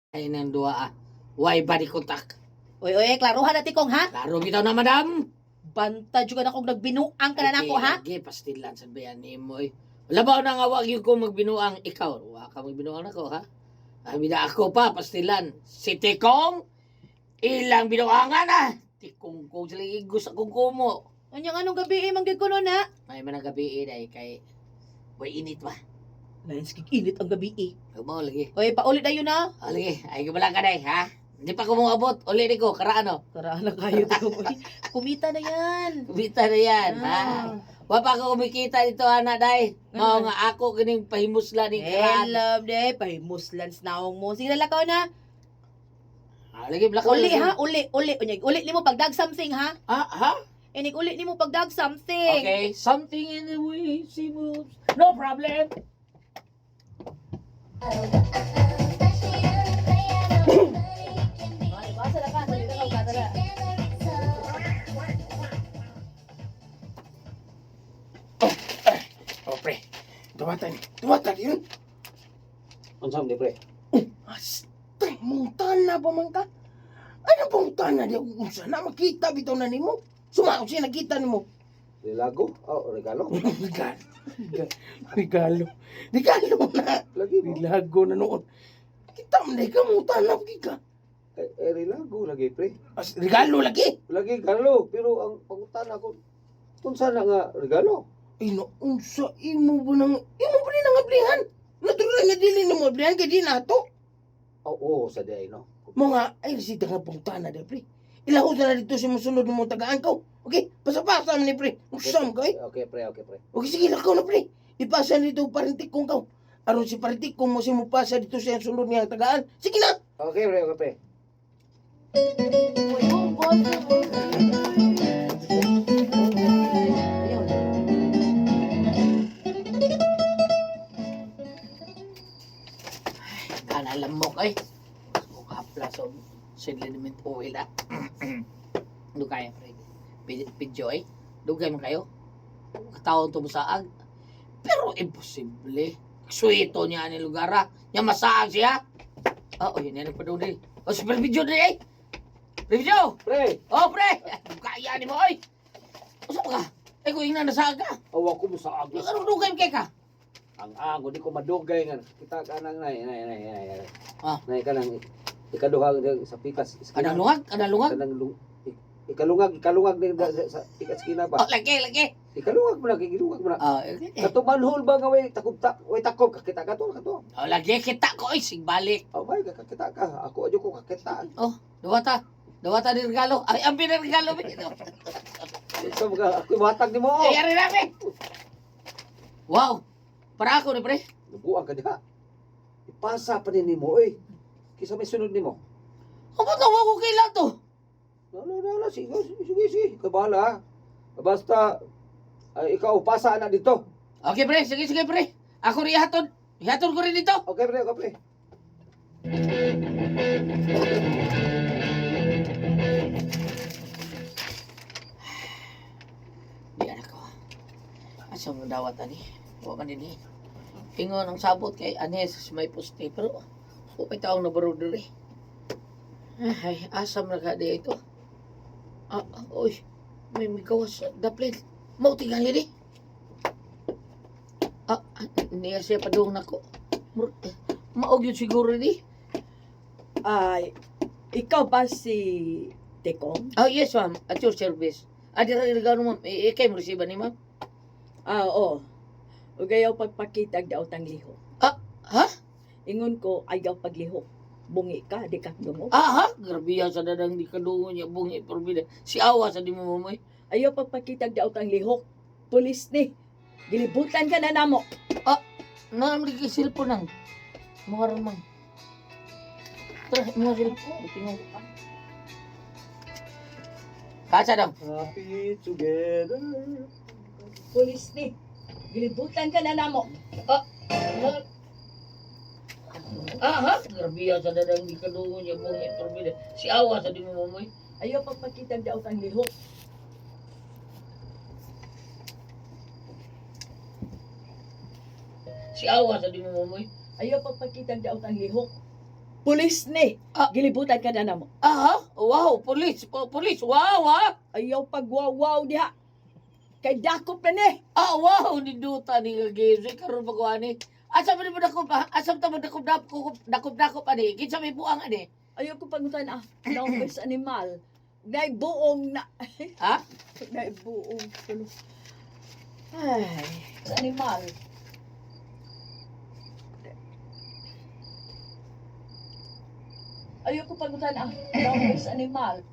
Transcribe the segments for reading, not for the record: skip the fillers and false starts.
Ay nang duha ah. Why body contact? Oy, oy, klaruhan na tikong ha. Klaro bitaw na, madam. Banta juga na kong nagbinuang ka na nako ha. Lagi, pastilan sa bayan ni mo eh. Labaw na nga wag yung ko magbinuang ikaw. Wa ka magbinuang nako ha. Ay, bida ako pa, pastilan. Si Tikong, ilang binuangan ah. Tikong ko sila igos akong kumo. Anyang anong gabi eh, manggig ko nun ha. May manang gabi eh, dahil kay way init ba? Lains kig init ang gabi eh. Huwag mo, lagi. Oy, paulit na yun ha. Ah, lagi, ay gumala ka day, ha? Hindi pa kumabot. Uli ni ko, karaan oh. Tara na kayo tikong. Oy, kumita na yan. Kumita na yan, ha? Ah. Wa pa ako kumikita dito, ana, day. Mao nga ako kining pahimusla ni karaan. Hello, de. Pahimuslans naong mo. Sige, lalakaw na. Ah, lagi, blakaw. Uli ha, uli, uli. Unyag, uli nimo pagdag something ha. Ah, ha? Inig uli nimo pagdag something. Okay, something in the way she moves. No problem. Ay, basa na ka, dali ka, basa na. Oh, pre. Duwatan ni. Duwatan yun. Unsa man di pre? Asta, mungtana pa man ka. Ano pangutana di ako unsa na makita bitaw na nimo. Sumao siya nakita nimo. Relago? Oh, regalo. Regalo. Regalo. Regalo na. Lagi mo. Relago na noon. Kita man ka mungtana pa ka. Eh, eh, relago lagi pre. As, regalo lagi. Lagi regalo, pero ang pangutana ko unsa na nga regalo? Ay no, unsa imo ba nang imo ba ni nang ablihan? Natural nga dili nimo ablihan kay di nato. Oh, oo, sa di ay no. Mga ay resita nga pangutana di pre. Ilaho na dito sa musunod mo tagaan ko. Okay, pasa-pasa man ni pre. Usam ka eh. Okay pre, okay pre. Okay, sige, lakaw na pre. Ipasa nito parintik kong kaw. Aron si parintik kong mo si mupasa dito sa iyang sunod niyang tagaan. Sige na! Okay pre, okay pre. Uy, oh, boss. Ayun. Kana lamok ay. Mukha so sediment oil ah. Dugay pre. Video ay. Dugay man kayo. Katawon to masaag. Pero imposible. Suwito niya ni lugar ah. Nya masaag siya. Ah, oh, yun yan nagpaduli. Oh, super video dili ay. Video! Pre, Oh, pre! Kaya ni mo oy. Usa pa ka? Ay, kung ingnan nasaag ka. awa ko mo sa agos. Anong dugay kay ka? Ang ango di ko madugay nga. Kita ka nang nay nay nay nay. nay. Ah. Nay ka nang ikaduha sa pikas. Kanang lungag, kanang lungag. Kanang ikalungag, ikalungag din sa pikas kina ba. Oh, lagi, lagi. Ikalungag mo na, ikalungag mo na. Oh, okay. Kato manhole ba nga way takob ta, way takob kakita ka to, kato. Oh, lagi kita ko oy, sigbalik. Oh my, kakita ka. Ako adyo ko kakita. Oh, duwata. Duwata ni regalo. Ay, ang pinregalo ba ito? Ito mga ako watag nimo. Ay, ari namin. Wow. Para ako ni pre. Nabuang ka diha. Ipasa pa ni nimo oy. Kisa may sunod nimo. Amo na ko kaila to. No, no, no, no. Sige, sige, sige. Ikaw bahala. Ha. Basta ay, ikaw pasa na dito. Okay pre, sige sige pre. Ako rin ihatod. Ihatod ko rin dito. Okay pre, okay pre. Di anak ko. Asa mo dawat ani? Wa man dinhi. Ingon ang sabot kay ani sa may poste pero wa may taong nabaro diri. Ay, asam na ka di ito. Ah, ah, oy. May migawas sa daplin. Mao tingali ni. Ah, ah, niya siya padung nako. Eh, maog yun siguro ni. Ay, ikaw ba si Tekong? Oh, yes, ma'am. At your service. Ah, di regalo, ma'am. Eh, ikay mo resiba ni ma'am. Ah, oo. Ugayaw pagpakitag daw tang lihok. Ah, ha? Ingon ko, ayaw paglihok. Bungi ka, di ka dungo. Ah, ha? Grabe yan sa dadang di kadungo niya bungi porbida. Si awa sa di mo mamoy. Ayaw pagpakitag daw tang lihok. Pulis ni. Gilibutan ka na namo. Naam lagi cellphone nang. Mga ramang. Tara, mga cellphone. Tingnan. Kasa daw. Happy together. Pulis ni. Gilibutan ka na namo. Ah, ah, ha? Grabe yan sa dadang di kadungo niya bungi porbida. Si awa sa di mo mamoy. Ayaw pagpakitag daw tang lihok. Si awa sa di mo mamoy. Ayaw pagpakitag daw tang lihok. Pulis ni. Ah. Gilibutan ka na namo. Ah, wow, police, police, wow, ah. Ayaw pagwawaw diha. Kay dakop na ni. Ah, wow, ninduta ni nga karon pa ko ani. Asa man mo dakop, ah? Asa man mo dakop dakop dakop dakop ani? Kinsa may buang ani? Ayaw ko pangutan ah. Naupis animal. Nay buong na. Ha? Nay buong. Tulo. Ay, animal. Ayaw ko pangutan ah. Naupis animal.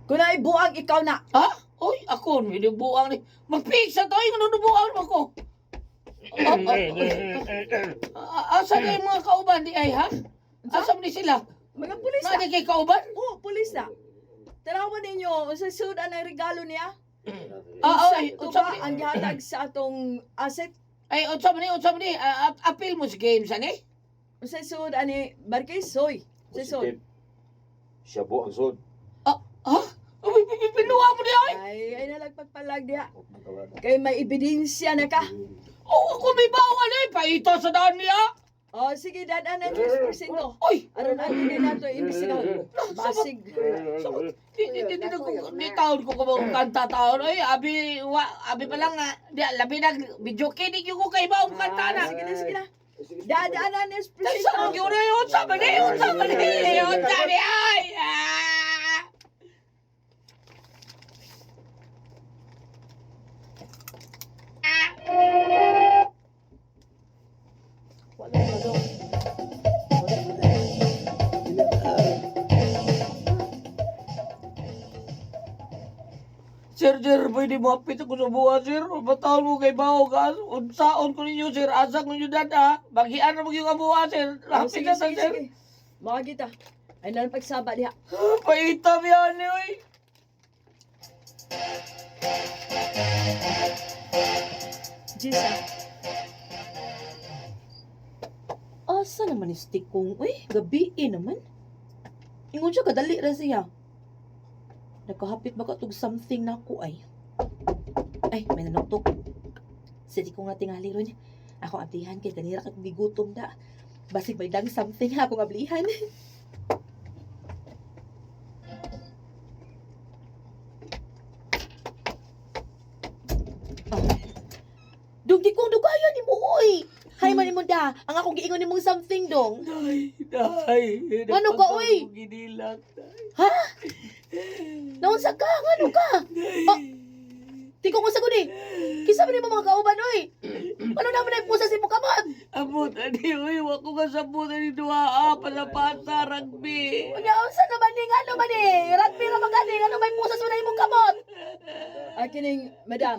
Kung buang ikaw na. Ha? Oy, ako may buang ni. Magpiksa to, ay ano buang mo ko? Ah, ah, ah, asa na yung mga kauban di ay ha? Asa man ni sila? Mga pulis na. Nani kay kauban? Oo, pulis na. Tanawan ninyo, sa sudan ang regalo niya. Ah, oy, Sakto unsa ba man ni- ang gihatag sa atong asset? Ay, unsa man ni, unsa man ni? Ah, appeal mo sa games ani? Sa sud ani Marquez soy. Sa sud. Positive. Siya po ang sud. Ha? Uy, pinuha mo ni ay. Ay, ay nalagpagpalag diha. Kay may ebidensya na ka. Oh, ako may bawal eh. Paita sa daan niya. Oh, sige, dadaan ang 3%. Oy, Aron ato din nato imbestigahan. Basig. di di di di di taon ko ko kanta taon. Oy, abi wa abi pa lang ah, di labi nag video kinig yung ko kay ba ang kanta na. Ah, sige na, sige na. Dadaan ang 3%. Tay sa mga yun unsa man ni, unsa man ni, unsa ni ay. Ah! Sir, sir, pwede mo apit ako sa buha, sir. Bataon mo kay Bao, gas. Unsaon ko ninyo, sir. Asa ko ninyo dada. Bagian na magyong abuha, sir. Oh, Lapit sige, na sa, sige, sir. sige. Mga kita. Ay nalagpagsaba diha. Ah, Paitam yan, oy. Jisa. Asa naman ni stick kong, uy, gabi eh naman. Ingon siya, kadali ra siya. Nakahapit ba ka tug something na ako ay. Ay, may nanuktok. Sige ko nga tingali ron. Ako ablihan kay ganira kag gigutom da. Basig may dang something ha akong ablihan. Oh. Dugdi kong dugayan ni mo, oy. Hay man nimo da. Ang akong giingon nimong something dong. Day, day. Ano ka, oy? Ginilak. Naunsa ka? Ngano ka? Oh, Di ko kung sagot eh. Kinsa man nimo mga kauban oy? Ano naman ay pusa si mo kamot? Abot, ani, oy. Wa ko kasabot ani duha. Ah, palapata, rugby. Unya unsa naman ni ngano man ni? Rugby ra man gani ngano may pusas man imong kamot? Akining, madam,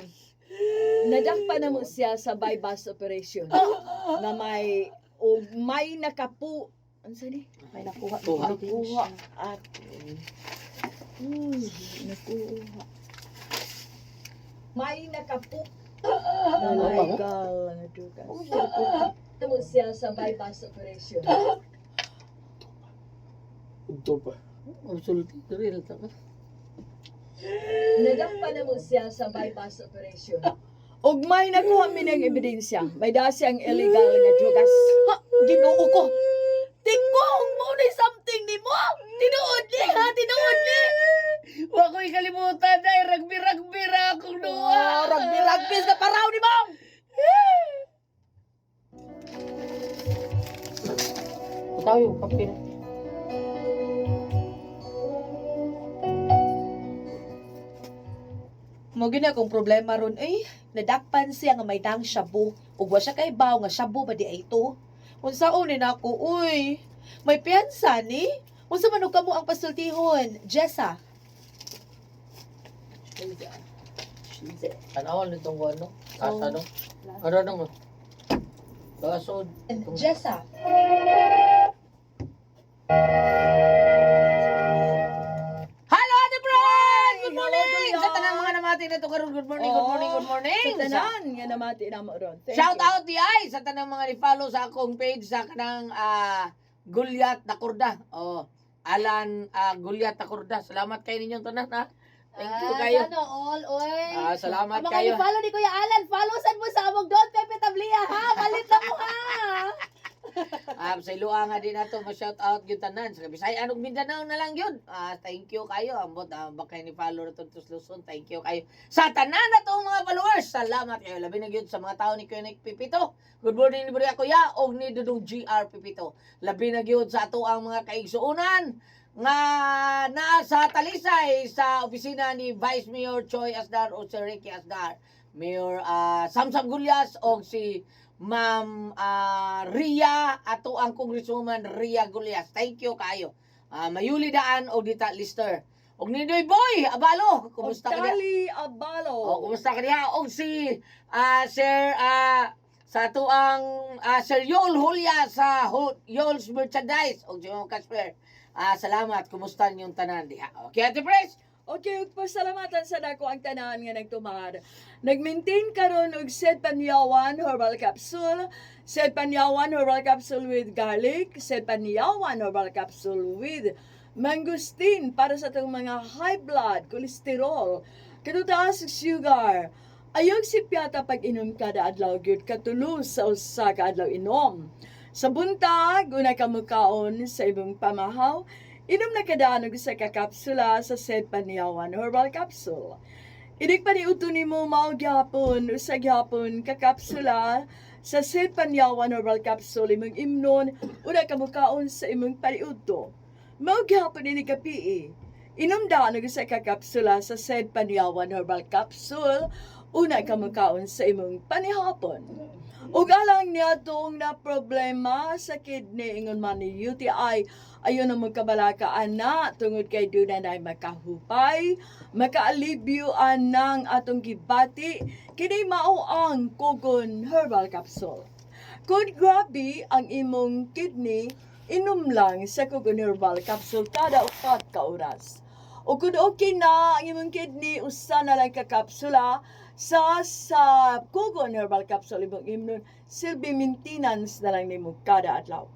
nadakpa na mo siya sa bypass operation na may o may nakapu ano sa ni? May nakuha. Kuha. Nakuha at uy, nakuha. May nakapu na legal na dugas. Na mo siya sa bypass operation. Ito pa. Absolutely, real ta ka. Nadakpa na mo siya sa bypass operation. Og may nakuha mi ng ebidensya. May dasi ang illegal nga drugas. Ha, Ginoo ko. Tikong mo ni something nimo. Tinuod ni ha, tinuod ni. Wa ko'y kalimutan, day. Rugby, rugby ra akong duha. Oh, rugby rugby sa paraw ni mo. Tayo, kape na. Mo gina akong problema ron eh. Nadakpan siya nga may dang shabu. Ug wa siya kay baw nga shabu ba di ay ito. Unsaon ni nako uy. May piyansa ni. Unsa man og kamo ang pasultihon, Jessa? Tanawan nitong ano? Asa no? Ano nang? Baso. Jessa. Hello, Ate Brad! Good Hi, morning! hello, Sa tanang mga namati na ito karon, good morning, good morning, good morning! Sa tanan nga namati na mo ron. Thank Shout you. out di ay sa tanang mga ni-follow sa akong page sa kanang Gulyat Nakurda. Oh, Alan Gulyat Nakurda. Salamat kayo ninyong tanan ha. Thank you kayo. Ano all oy. Ah, salamat Ang mga kayo. ni-follow ni Kuya Alan, follow sad mo sa among Don Pepe Tablia ha. Palit na mo ha. Sa iluha nga din nato ma-shout out gyud tanan sa Bisaya ug Mindanao na lang gyud. Thank you kayo. Ambot baka ni follow ra to Luzon. Thank you kayo. Sa tanan na tong mga followers, salamat kayo. Labi na gyud sa mga tao ni Kuya Nick Pipito. Good morning ni Buria Kuya og ni Dudong GR Pipito. Labi na gyud sa ato ang mga kaigsuonan nga naa sa Talisay sa opisina ni Vice Mayor Choi Asdar o si Ricky Asdar. Mayor Samsam Gulyas o si Ma'am Ria, ato ang Congresswoman Ria Gulyas. Thank you kayo. Mayuli daan og dita Lister. Og Ninoy Boy Abalo, kumusta ka diha? Tali Abalo. Oh, kumusta ka diha? Og si Sir sa ato ang Sir Yol Julia sa Yol's Merchandise og si Ma'am Casper. Salamat. Kumusta ninyong tanan diha? Okay, Ate Pres? Okay, ug pasalamatan sa dako ang tanan nga nagtumar. Nag-maintain karon og Sed Panyawan Herbal Capsule, Sed Panyawan Herbal Capsule with garlic, Sed Panyawan Herbal Capsule with mangosteen para sa atong mga high blood, cholesterol, katutaas ug sugar. Ayog si piyata pag inom kada adlaw gyud katulo sa usa ka adlaw inom. Sa buntag, una ka mukaon sa imong pamahaw, inom na kadaan og usa ka kapsula sa Sed Panyawan Herbal Capsule. Inig pa ni uto nimo mao gyapon usa gyapon ka kapsula sa Sed Panyawan Herbal Capsule imong imnon una ka mukaon sa imong paniudto. Mao gyapon ini gabii. Inom daan og usa ka kapsula sa Sed Panyawan Herbal Capsule una ka mukaon sa imong panihapon. Ug alang niadtong na problema sa kidney ingon man ni UTI, ayon ang magkabalaka ana tungod kay duna nay makahupay, makaalibyo anang atong gibati kini mao ang Kogon Herbal Capsule. Kung grabe ang imong kidney, inom lang sa Kogon Herbal Capsule kada 4 ka oras. O kung okay na ang imong kidney, usa na lang ka kapsula sa Kogon Herbal Capsule imong imnon, silbi maintenance na lang nimo kada adlaw.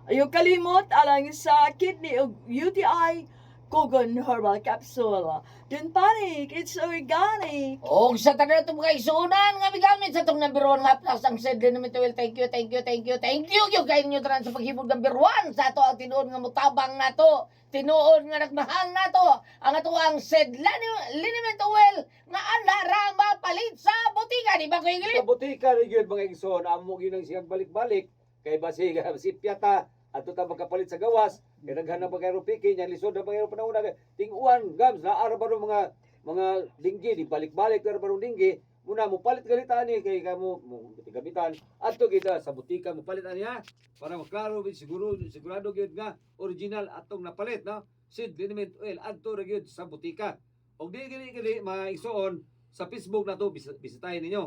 Ayaw kalimot alang sa kidney ug UTI, Kogon Herbal Capsule. Don't panic, it's organic. Og sa tanan itong mga isuunan nga migamit sa itong number one nga plus ang said namin to. Thank you, thank you, thank you, thank you. Yung kayo ninyo tanan sa paghibog number one sa ato ang tinuod nga mutabang nato. Tinuod nga nagmahal nato. Ang ato ang said liniment oil nga ana ra mapalit sa botika. Di ba, Kuya Gilid? Sa botika rin yun, mga igsoon, amo ginang siyang balik-balik kay basig si Piata adto ta magkapalit sa gawas kay daghan na pa kay rupiki nya, lisod na pa kay panahon na tinguan gams na ara ba ro mga dinggi di balik-balik na ba ro dinggi muna mo palit ganita ani kay kamo mo gamitan adto kita sa botika mo palit ani ha, para maklaro siguro sigurado gyud nga original atong napalit, no? Seed liniment oil, adto ra gyud sa botika. Og di gini gini, mga igsoon, sa Facebook na to bisitahin ninyo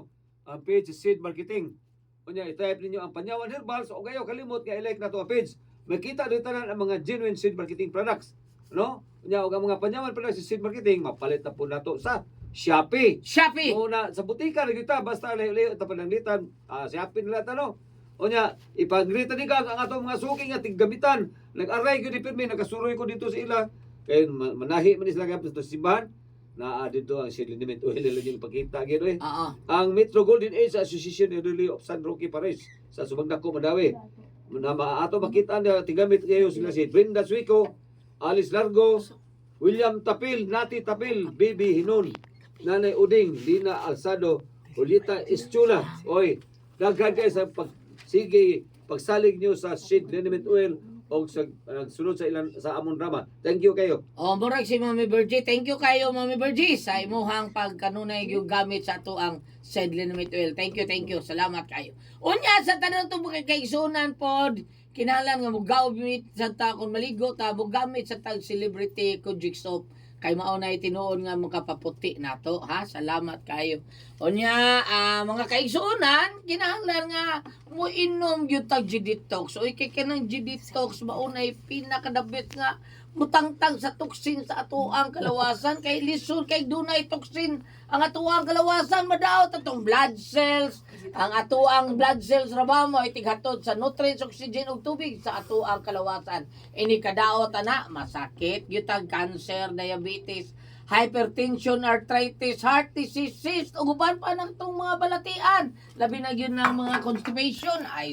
ang page sa Seed Marketing. Unya, i-type ninyo ang Panyawan Herbals o gayo kalimot nga i-like na to ang page. Makita dito tanan ang mga genuine Seed Marketing products. No? Unya, og ang mga Panyawan products sa Seed Marketing mapalit na po nato sa Shopee. Shopee! Una, sa butika ra gyud ta, basta layo-layo ta pananglitan, Shopee nila ta, no. Unya, ipagrita ni kag ang atong mga suki nga tiggamitan. Nag-aray gyud ni pirmi, nakasuroy ko dito sa ila. Kay manahi man ni sila gapos sa simbahan. Naa dito ang Seed Liniment Oil nila yung pakita gyud eh. Ang Metro Golden Age Association Relay of San Roque Paris sa Subagdako Madawi. Na maato makita na tigamit kayo sila si Brenda Suico, Alice Largo, William Tapil, Nati Tapil, Bibi Hinon, Nanay Uding, Lina Alsado, Julieta Eschula. Oy, daghan kayo sa pag sige pagsalig nyo sa Seed Liniment Oil o sa nagsunod sa ilan sa amon drama. Thank you kayo. Oh, murag si Mami Virgie. Thank you kayo, Mami Virgie, sa imuhang pagkanunay yung gamit sa ato ang said liniment oil. Thank you, thank you. Salamat kayo. Unya sa tanan to mga kaigsunan pod, kinahanglan nga mogamit sa ta kung maligo ta, mogamit sa tag Celebrity Kojic soap kay mao na tinuod nga makapaputi nato, ha. Salamat kayo. Unya, mga kaigsuonan, kinahanglan nga moinom gyud tag G-Detox. Uy, kay kanang G-Detox mao na pinakadabit nga mutangtang sa toxin sa atoang kalawasan kay lisod kay dunay toxin ang atoang kalawasan, madaot atong blood cells. Ang atoang blood cells ra ba mo itighatod sa nutrients, oxygen ug tubig sa atoang kalawasan. Ini kadaot ana, masakit gyud tag cancer, diabetes, hypertension, arthritis, heart disease, cyst, ug uban pa ng itong mga balatian, labi na gyud ng mga constipation ay.